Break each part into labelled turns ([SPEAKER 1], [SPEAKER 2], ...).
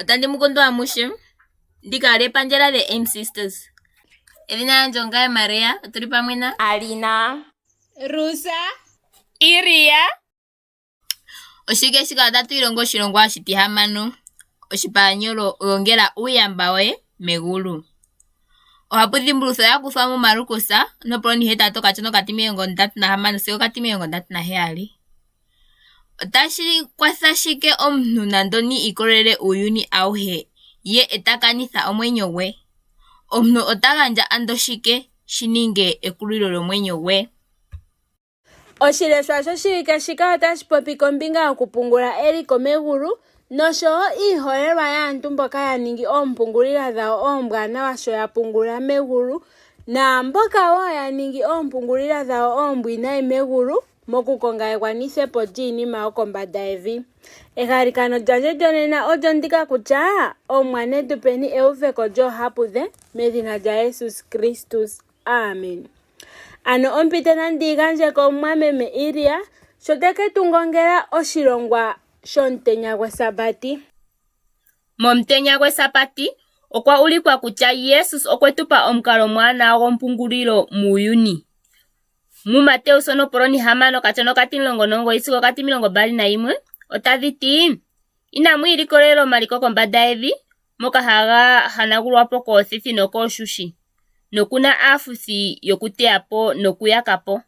[SPEAKER 1] Otandi mu kundu amushe. Ndika olyo epandja lya The M Sisters. Edhina lyandje ongaye Maria, otuli pamwe na
[SPEAKER 2] Alina.
[SPEAKER 3] Rusa.
[SPEAKER 2] Iria.
[SPEAKER 1] Oshike shika otatu ilongo oshilongwa oshitihamano oshipalanyolo gongela uuyamba woye megulu. Ohapu dhimbulutho ya kuthwa muMarkus 8 36 sigo 37. Otashi kwatha shike omuntu nando ni ikolele uuyuni auhe, ye eta kanitha omwenyo gwe? Omuntu ota gandja ando shike shi ninge ekulilo lyomwenyo gwe?
[SPEAKER 3] Oshileshwa shoshiwike shika otashi popi kombinga yokupungula eliko megulu noshowo iiholelwa yaantu mboka ya ningi oompungulila dhawo oombwanawa sho ya pungula megulu naamboka wo ya ningi oompungulila dhawo oombwinayi megulu mokukonga egwanithepo lyiinima yokombanda yevi. Egalikano lyandje lyonena olyo ndika kutya Omuwa ne tu peni euveko lyoohapu dhe medhina lyaJesus Kristus. Amen. Ano ompito nandi yi gandje komumwameme Iria sho te ke tu ngongela oshilongwa shomutenya gwEsabati.
[SPEAKER 2] Momutenya gwEsabati, okwa ulikwa kutya Jesus okwe tu pa omukalo omwaanawa gwompungulilo muuyuni. MuMateus 6:19 sigo 21 otadhi ti, Inamu ilikolela omaliko kombanda yevi, moka haga hanagulwa po koothithi nokooshushi, noku na aafuthi yokuteya po nokuyaka po.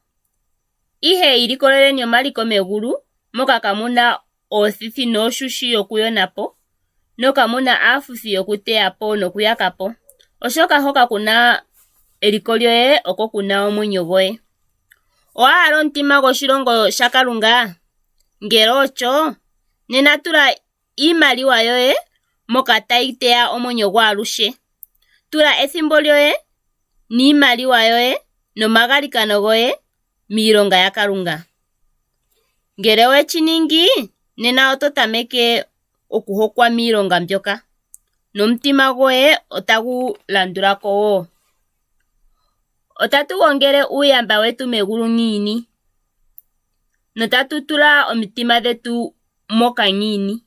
[SPEAKER 2] Ihe ilikoleleni omaliko megulu, moka kamu na oothithi nooshushi yokuyona po, nokamu na aafuthi yokuteya po nokuyaka po. Oshoka hoka ku na eliko lyoye, oko ku na omwenyo gwoye. Owa hala omutima gwoshilongo shaKalunga? Ngele osho, nena tula iimaliwa yoye moka tayi teya omwenyo gwaalushe. Tula ethimbo lyoye niimaliwa yoye nomagalikano goye miilonga yaKalunga. Ngele owe shi ningi, nena oto tameke okuhokwa miilonga mbyoka, nomutima gwoye otagu landula ko wo. Otatu gongele uuyamba wetu megulu ngiini? Notatu tula omitima dhetu moka ngiini?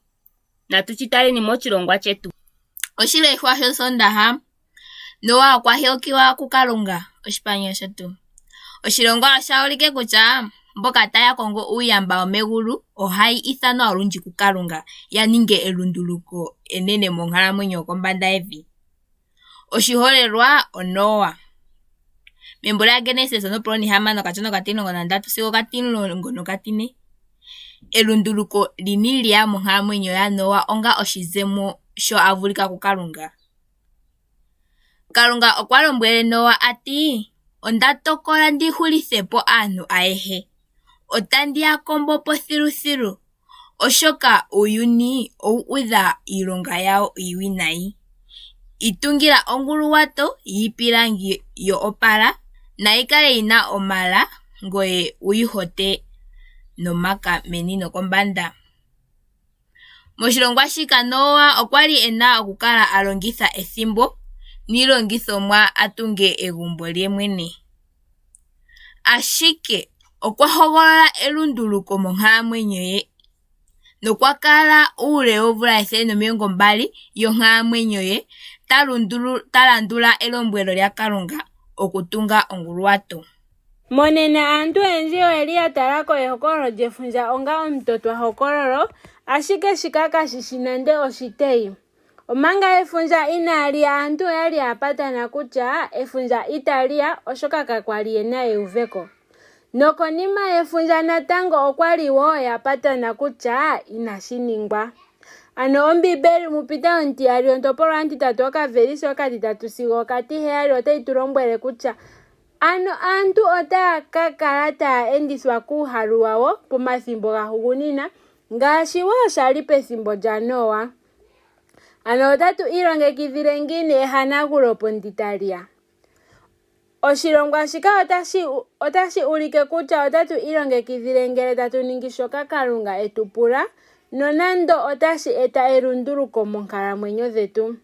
[SPEAKER 2] Natu shi taleni moshilongwa shetu.
[SPEAKER 1] Oshileshwa shOsoondaha Noa okwa hokiwa kuKalunga, oshipalanyolo shetu. Oshilongwa osha ulike kutya mboka taya kongo uuyamba womegulu ohayi ithanwa olundji kuKalunga ya ninge elunduluko enene monkalamwenyo yokombanda yevi. Oshiholelwa oNoa. Membo lyaGenesis 6:13 sigo 14 elunduluko lini lye ya monkalamwenyo yaNoa onga oshizemo sho a vulika kuKalunga? Kalunga okwa lombwele Noa a ti, Onda tokola ndi hulithe po aantu ayehe. Otandi ya kombo po thiluthilu, oshoka uuyuni owu udha iilonga yawo iiwinayi. Itungila onguluwato yiipilangi yo opala, nayi kale yi na omala, ngoye wu yi hote nomaka meni nokombanda. Moshilongwa shika Noowa okwa li e na okukala a longitha ethimbo niilongithomwa a tunge egumbo lye mwene. Ashike okwa hogolola elunduluko monkalamwenyo ye nokwa kala uule woomvula 120 yonkalamwenyo ye ta landula elombwelo lyaKalunga okutunga onguluwato.
[SPEAKER 3] Monena aantu oyendji oyeli ya tala ko ehokololo lyefundja onga omutotwahokololo, ashike shika kashishi nande oshiteyi. Omanga efundja inaali ya aantu oyali haya patana kutya efundja itali ya oshoka kakwali ye na euveko. Nokonima yefundja natango okwali wo ya patana kutya inashi ningwa. Ano Ombiibeli muPita omutiyali ontopolwa ontitatu okavelise okatitatu sigo okatiheyali otayi tu lombwele kutya Ano aantu otaya ka kala taya endithwa kuuhalu wawo pomathimbo gahugunina, ngaashi wo sha li pethimbo lyaNoowa. Ano otatu ilongekidhile ngiini ehanagulopo ndi tali ya? Oshilongwa shika otashi otashi ulike kutya otatu ilongekidhile ngele tatu ningi shoka Kalunga e tu pula, nonando otashi eta elunduluko monkalamwenyo dhetu.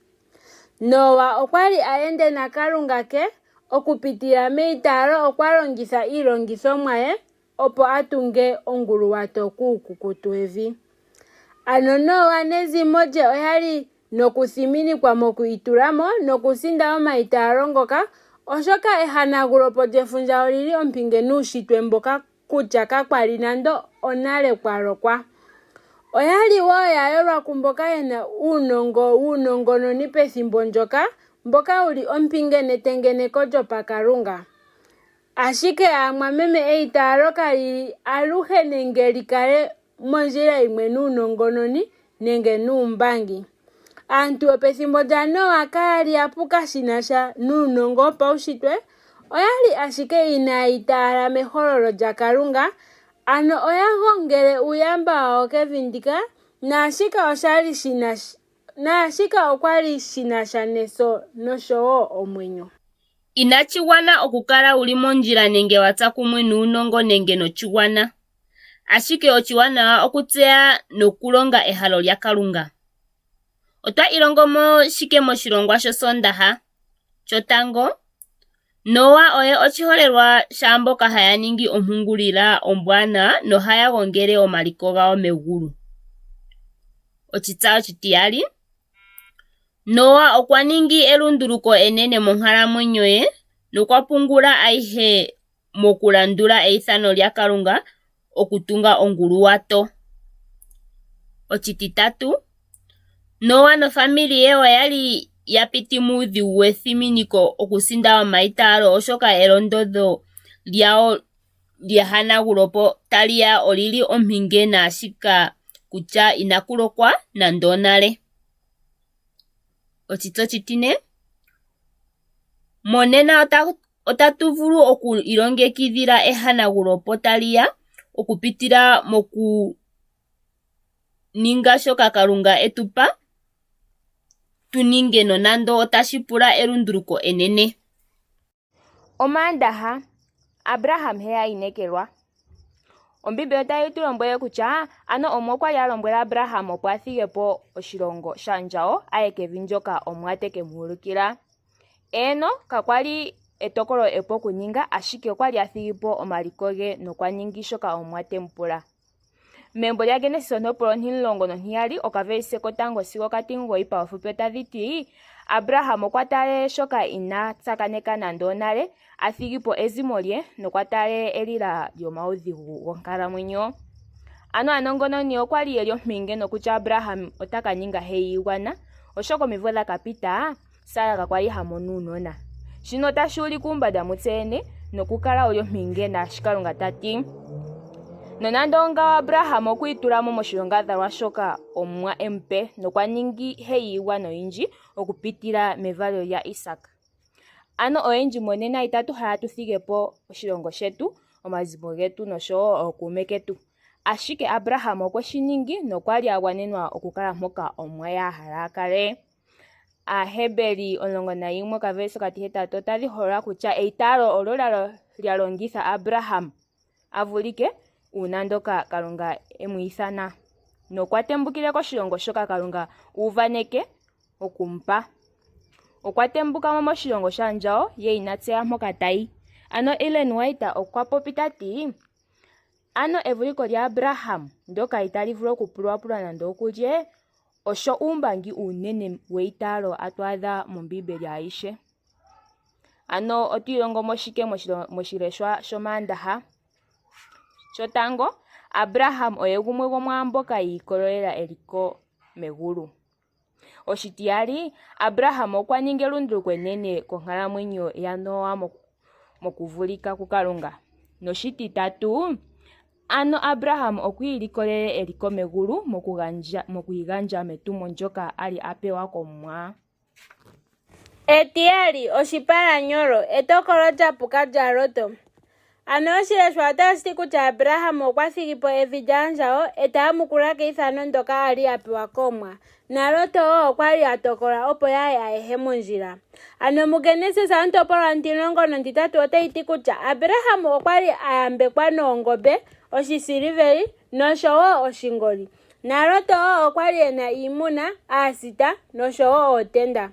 [SPEAKER 3] Noowa okwa li a ende naKalunga ke Okupitila meitaalo okwa longitha iilongithomwa ye opo a tunge onguluwato kuukukutu wevi. Ano Noowa nezimo lye oyali nokuthiminikwa moku itula mo nokusinda omaitaalo ngoka, oshoka ehanagulopo lyefundja oli li ompinge nuushitwe mboka kutya kakwa li nando onale kwa lokwa. Oyali wo ya yolwa kumboka ye na uunongo wuunongononi pethimbo ndyoka, mboka wu li ompinge netengeneko lyopakalunga. Ashike aamwameme eitaalo kali li aluhe nenge li kale mondjila yimwe nuunongononi nenge nuumbangi. Aantu yopethimbo lyaNoa kaya li ya puka shi na sha nuunongo wopaushitwe, oya li ashike inaaya itaala mehololo lyaKalunga, ano oya gongele uuyamba wawo kevi ndika, naashika osha li shi na naashika okwa li shi na sha neso nosho wo omwenyo.
[SPEAKER 2] Inashi gwana okukala wu li mondjila nenge wa tsa kumwe nuunongo nenge noshigwana. Ashike oshiwanawa okutseya nokulonga ehalo lyaKalunga. Otwa ilongo mo shike moshilongwa shOsoondaha? Shotango, Noa oye oshiholelwa shaamboka haya ningi ompungulila ombwanawa nohaya gongele omaliko gawo megulu. Oshitsa oshitiyali, Noa okwa ningi elunduluko enene monkalamwenyo ye nokwa pungula ayihe mokulandula eithano lyaKalunga okutunga onguluwato. Oshititatu, Noa nofamili ye oya li ya piti muudhigu wethiminiko okusinda omaitaalo oshoka elondodho lyawo lyehanagulopo tali ya oli li ompinge naashika kutya inaku lokwa nando onale. Oshitsa oshitine, monena otatu vulu oku ilongekidhila ehanagulopo tali ya okupitila mokuninga shoka Kalunga e tu pa tu ninge nonando otashi pula elunduluko enene.
[SPEAKER 1] Omaandaha, Abraham he ya inekelwa. Ombiimbeli otayi tu lombwele kutya ano Omuwa okwa li a lombwele Abraham opo a thige po oshilongo shaandjawo a ye kevi ndyoka Omuwa te ke mu ulukila. Eeno, kakwa li etokolo epu okuninga, ashike okwa li a thigi po omaliko ge nokwa ningi shoka Omuwa te mu pula. Membo lyaGenesis ontopolwa ontimulongo nontiyali okavelise kotango sigo okatimugoyi paufupi otadhi ti, Abraham okwa taalele shoka inaa tsakaneka nando onale, a thigi po ezimo lye nokwa taalele elila lyomaudhigu gonkalamwenyo. Ano aanongononi okwa li ye li ompinge nokutya Abraham ota ka ninga he yiigwana, oshoka omimvo dha ka pita Sara kakwa li ha mono uunona. Shino otashi ulike uumbanda mutse yene nokukala wu li ompinge naashi Kalunga ta ti. Nonando ongawo Abraham okwi itula mo moshilongadhalwa shoka Omuwa e mu pe nokwa ningi he yiigwana oyindji okupitila mevalo lyaIsak. Ano oyendji monena itatu hala tu thige po oshilongo shetu, omazimo getu nosho wo ookuume ketu. Ashike Abraham okwe shi ningi nokwa li a gwanenwa okukala mpoka Omuwa a hala a kale. Aahebeli 11 okavelise okatihetatu otadhi holola kutya eitaalo olyo lya longitha Abraham a vulike uuna ndoka Kalunga e mu ithana nokwa tembukile koshilongo shoka Kalunga u uvaneke oku mu pa. Okwa tembuka mo moshilongo shaandjawo ye ina tseya mpoka ta yi. Ano Ellen White okwa popi ta ti, Ano evuliko lyaAbraham ndyoka itali vulu okupulwapulwa nando okulye, osho uumbangi uunene weitaalo atu adha mOmbiimbeli ayihe. Ano otwi ilongo mo shike moshileshwa shOmaandaha? Shotango, Abraham oye gumwe gwomwaamboka yi ikololela eliko megulu. Oshitiyali, Abraham okwa ningi elunduluko enene konkalamwenyo yaNoa mokuvulika kuKalunga. Noshititatu, ano Abraham okwi ilikolele eliko megulu mokwiigandja metumo ndyoka a li a pewa kOmuwa.
[SPEAKER 3] Etiyali, oshipalanyolo, Etokolo lya puka lyaLot. Ano oshileshwa otashi ti kutya Abraham okwa thigi po evi lyaandjawo e ta yamukula keithano ndyoka a li a pewa kOmuwa. NaLot wo okwa li a tokola opo ya ye ayehe mondjila. Ano muGenesis ontopolwa ontimulongo nontitatu otayi ti kutya Abraham okwa li a yambekwa noongombe, oshisiliveli nosho wo oshingoli. NaLot wo okwa li e na iimuna, aasita nosho wo ootenda.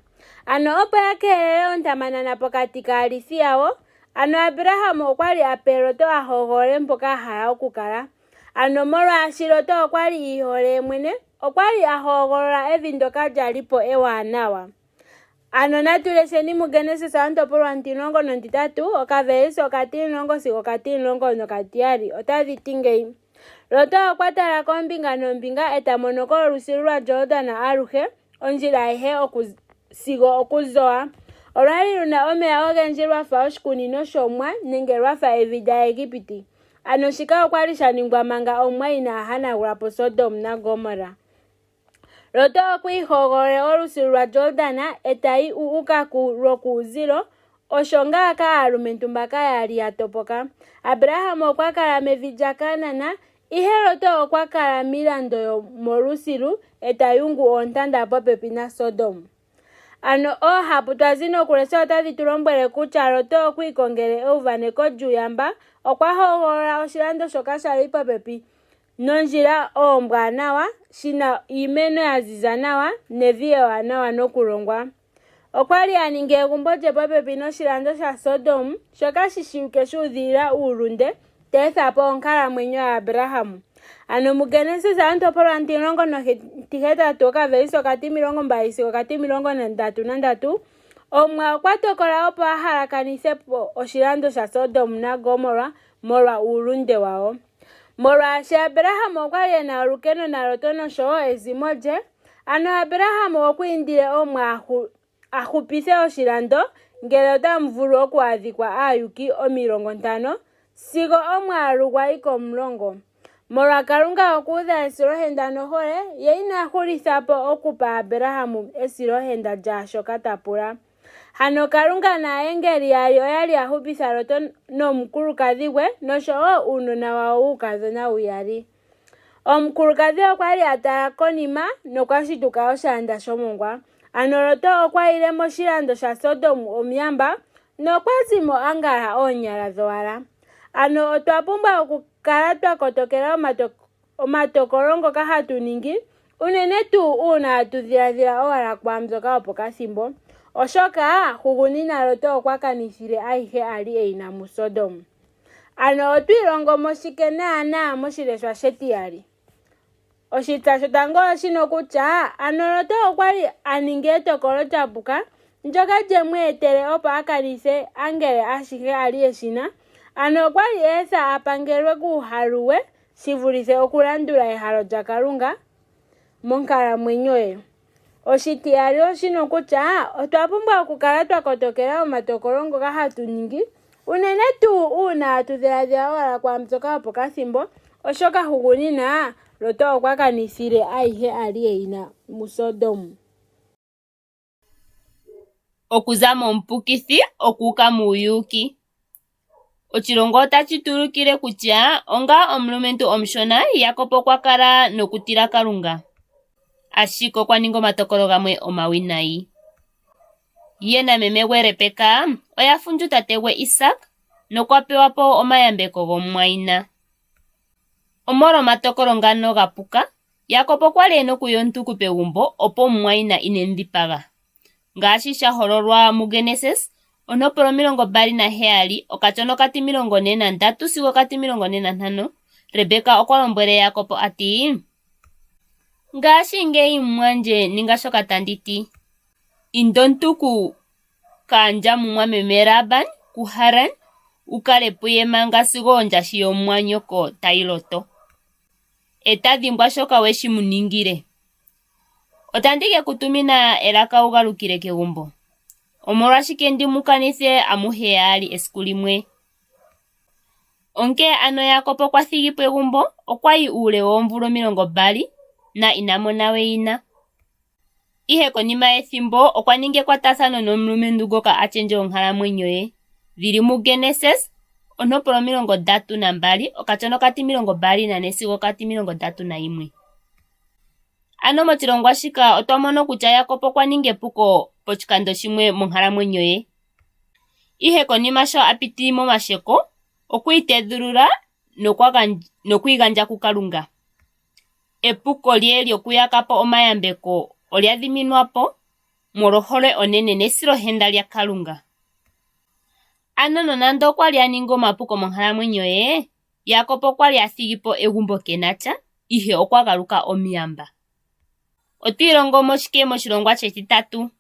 [SPEAKER 3] Ano opo ya keelele oontamanana pokati kaalithi yawo, ano Abraham okwa li a pe Lot a hogolole mpoka a hala okukala. Ano molwaashi Lot okwa li i ihole ye mwene, Okwa li a hogolola evi ndyoka lya li po ewanawa. Ano natu lesheni muGenesis ontopolwa ontimulongo nontitatu okavelise okatimulongo sigo okatimulongo nokatiyali. Otadhi ti ngeyi. Lot okwa tala koombinga noombinga e ta mono ko olusilu lwaJordan aluhe, ondjila ayihe sigo okuZoar. Olwa li lu na omeya ogendji lwa fa oshikunino shOmwa nenge lwa fa evi lyaEgipiti. Ano shika okwa li sha ningwa manga Omuwa inaa hanagula po Sodom naGomorra. Lot okwi ihogololele olusilu lwaJordan e ta yi u uka lwokuuzilo. Osho ngaaka aalumentu mbaka ya li ya topoka. Abraham okwa kala mevi lyaKaanan, ihe Lot okwa kala miilando yomolusilu e ta yungu oontanda popepi naSodom. Ano oohapu twa zi nokulesha otadhi tu lombwele kutya Lot okwi ikongele euvaneko lyuuyamba. Okwa hogolola oshilando shoka sha li popepi nondjila oombwanawa, shi na iimeno ya ziza nawa nevi ewanawa nokulongwa. Okwa li a ningi egumbo lye popepi noshilando shaSodom, shoka shi shiwike shu udhilila uulunde, ta etha po onkalamwenyo yaAbraham. Ano muGenesis ontopolwa ontimulongo notihetatu okavelise okatimilongo mbali sigo okatimilongo nandatu nandatu, Omuwa okwa tokola opo a halakanithe po oshilando shaSodom naGomorra molwa uulunde wawo. Molwaashi Abraham okwa li e na olukeno naLot nosho wo ezimo lye, ano Abraham okwi indile Omuwa a hupithe oshilando ngele otamu vulu okuadhikwa aayuki 50, sigo omwaalu gwa yi komulongo. Molwa Kalunga okuudha esilohenda nohole ye ina hulitha po okupa Abraham esilohenda lyaashoka ta pula. Ano Kalunga naayengeli yaali oya li ya hupitha Lot nomukulukadhi gwe nosho wo uunona wawo wuukadhona uyali. Omukulukadhi okwa li a tala konima nokwa shituka oshaanda shomongwa. Ano Lot okwa yile moshilando shaSodom omuyamba nokwa zi mo a ngala oonyala dhowala. Ano otwa pumbwa okukala twa kotokela omatokolo ngoka hatu ningi, unene tuu uuna hatu dhiladhila owala kwaambyoka yopokathimbo, oshoka hugunina Lot okwa kanithile ayihe a li e yi na muSodom. Ano otwi ilongo mo shike naanaa moshileshwa shetiyali? Oshitsa shotango oshino kutya ano Lot okwa li a ningi etokolo lya puka ndyoka lye mu etele opo a kanithe angele ashihe a li e shi na. Ano okwa li e etha a pangelwe kuuhalu we shi vulithe okulandula ehalo lyaKalunga monkalamwenyo ye. Oshitiyali oshino kutya otwa pumbwa okukala twa kotokela omatokolo ngoka hatu ningi, unene tuu uuna hatu dhiladhila owala kwaambyoka yopokathimbo, oshoka hugunina Lot okwa kanithile ayihe a li e yi na muSodom.
[SPEAKER 2] Okuza momupukithi okuuka muuyuuki. Oshilongwa otashi tu ulukile kutya onga omulumentu omushona, Jakob okwa kala nokutila Kalunga. Ashike okwa ningi omatokolo gamwe omawinayi. Ye nameme gwe Rebekka oya fundju tate gwe Isak nokwa pewa po omayambeko gomumwayina. Omolwa omatokolo ngano ga puka, Jakob okwa li e na okuya ontuku pegumbo opo omumwayina ine mu dhipaga. Ngaashi sha hololwa muGenesis ontopolwa 27 okatya okatimilongo ne nandatu sigo okatimilongo ne nantano, Rebekka okwa lombwele Jakob a ti, Ngashingeyi mumwandje ninga shoka tandi ti. Inda ontuku kaandja mumwameme Laban kuHaran, u kale puye manga sigo ondjahi yomumwanyoko tayi loto. E ta dhimbwa shoka we shi mu ningile. Otandi ke ku tumina elaka wu galukile kegumbo. Omolwashike ndi mu kanithe amuhe yaali esiku limwe? Onkee ano Jakob okwa thigi po egumbo, okwa yi uule woomvula 20 na ina mona we yina. Ihe konima yethimbo okwa ningi ekwatathano nomulumentu ngoka a shendje onkalamwenyo ye. Dhili muGenesis ontopolwa 32 okatya okatimilongo mbali nane sigo okatimilongo ndatu nayimwe. Ano moshilongwa shika otwa mono kutya Jakob okwa ningi epuko poshikando shimwe monkalamwenyo ye. Ihe konima sho a piti momasheko, okwi itedhulula nokwiigandja kuKalunga. Epuko lye lyokuyaka po omayambeko olya dhiminwa po molwohole onene nesilohenda lyaKalunga. Ano nonando okwa li a ningi omapuko monkalamwenyo ye, Jakob okwa li a thigi po egumbo kee na sha, ihe okwa galuka omuyamba. Otwi ilongo mo shike moshilongwa shetitatu?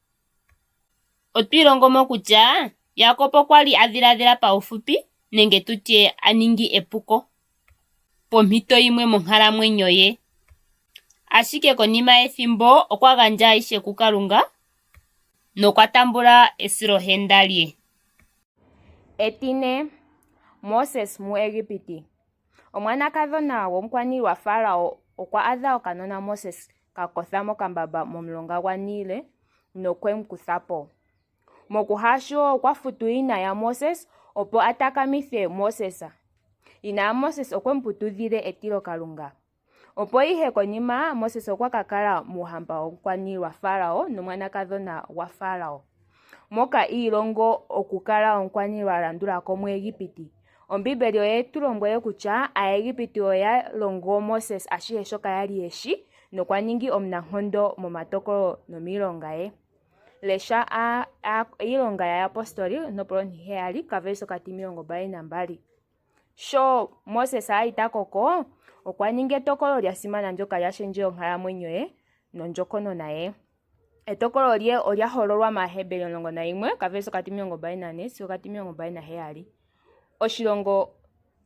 [SPEAKER 2] Otwi ilongo mo kutya Jakob okwa li a dhiladhila paufupi nenge tutye a ningi epuko pompito yimwe monkalamwenyo ye. Ashike konima yethimbo okwa gandja ayihe kuKalunga nokwa tambula esilohenda lye.
[SPEAKER 4] Etine, Moses muEgipiti. Omwanakadhona gwomukwaniilwa Farao okwa adha okanona Moses ka kotha mokambamba momulonga gwaNiile nokwe mu kutha po. Mokuhaashiwo okwa futu yina yaMoses opo a takamithe Moses. Yina yaMoses okwe mu putudhile etilokalunga. Opo ihe konima Moses okwa ka kala muuhamba womukwaniilwa Farao nomwanakadhona gwaFarao, moka i ilongo okukala omukwaniilwa a landula ko muEgipiti. Ombiimbeli oye tu lombwele kutya Aaegipiti oya longo Moses ashihe shoka ya li ye shi, nokwa ningi omunankondo momatokolo nomiilonga ye. Lesha Iilonga yAayapostoli ontopolwa ontiheyali, okavelise okatimilongo mbali. Sho Moses a li ta koko, okwa ningi etokolo lya simana ndyoka lya shendje onkalamwenyo ye nondjokonona ye. Etokolo lye olya hololwa mAahebeli 11, okavelise okatimilongo mbali nane sigo okatimilongo mbali naheyali. Oshilongo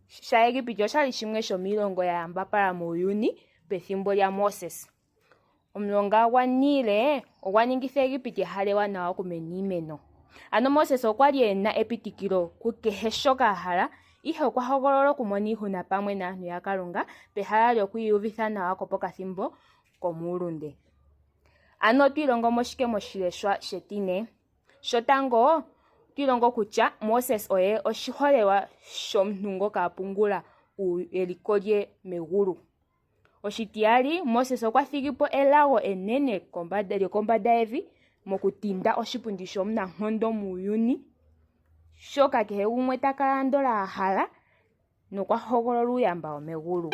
[SPEAKER 4] shaEgipiti osha li shimwe shomiilongo ya yambapala muuyuni pethimbo lyaMoses. Omulonga gwaNiile ogwa ningitha Egipiti ehala ewanawa okumena iimeno. Ano Moses okwa li e na epitikilo kukehe shoka a hala, ihe okwa hogolola okumona iihuna pamwe naantu yaKalunga pehala lyokwiiyuvitha nawa kopokathimbo komuulunde. Ano otwi ilongo mo shike moshileshwa shetine? Shotango, otwi ilongo kutya Moses oye oshiholelwa shomuntu ngoka a pungula eliko lye megulu. Oshitiyali, Moses okwa thigi po elago enene lyokombanda yevi mokutinda oshipundi shomunankondo muuyuni, shoka kehe gumwe ta kala andola a hala, nokwa hogolola uuyamba womegulu.